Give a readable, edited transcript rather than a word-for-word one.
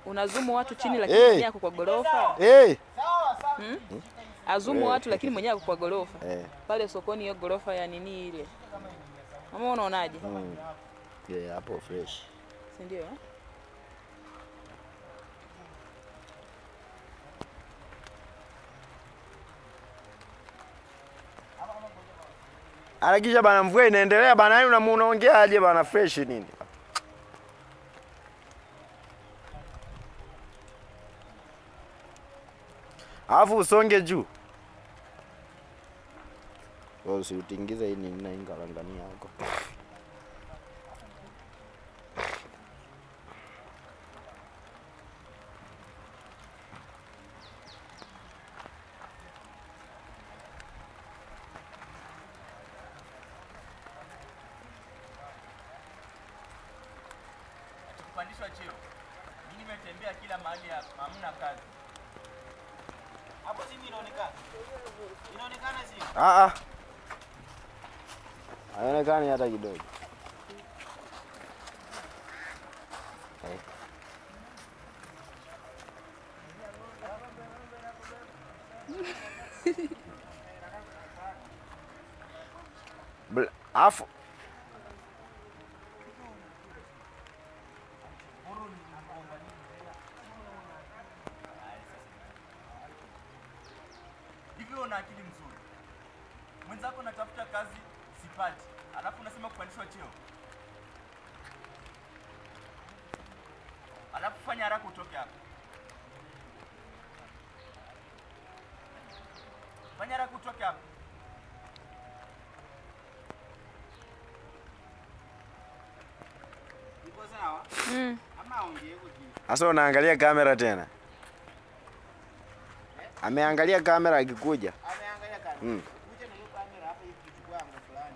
Unazumu watu chini lakini mwenyewe hey, ako kwa gorofa. Hey. Azumu hey, watu lakini mwenyewe ako kwa gorofa. Hey. Pale sokoni hiyo gorofa ya nini ile. Mama unaonaje? Yeah, hapo fresh. Si ndio? Harakisha bana, mvua inaendelea bana, yaani unaongea aje bana fresh nini? Alafu usonge juu. Wewe usiutingize hii nini na ingalangania yako. Kupandishwa cheo. Mimi nimetembea kila mahali hamna kazi. Hapo simu inaonekana. Inaonekana simu. Ah ah. Haionekani hata kidogo. Eh. Afu una akili mzuri. Mwenzako natafuta kazi sipati. Alafu unasema kupandishwa cheo. Alafu fanya haraka utoke hapa. Fanya haraka utoke hapa. Iko sawa? Ama ongee huko. Sasa unaangalia kamera tena. Ameangalia kamera akikuja. Ameangalia kamera. Kuja na hiyo kamera hapa hivi kichukua ango fulani.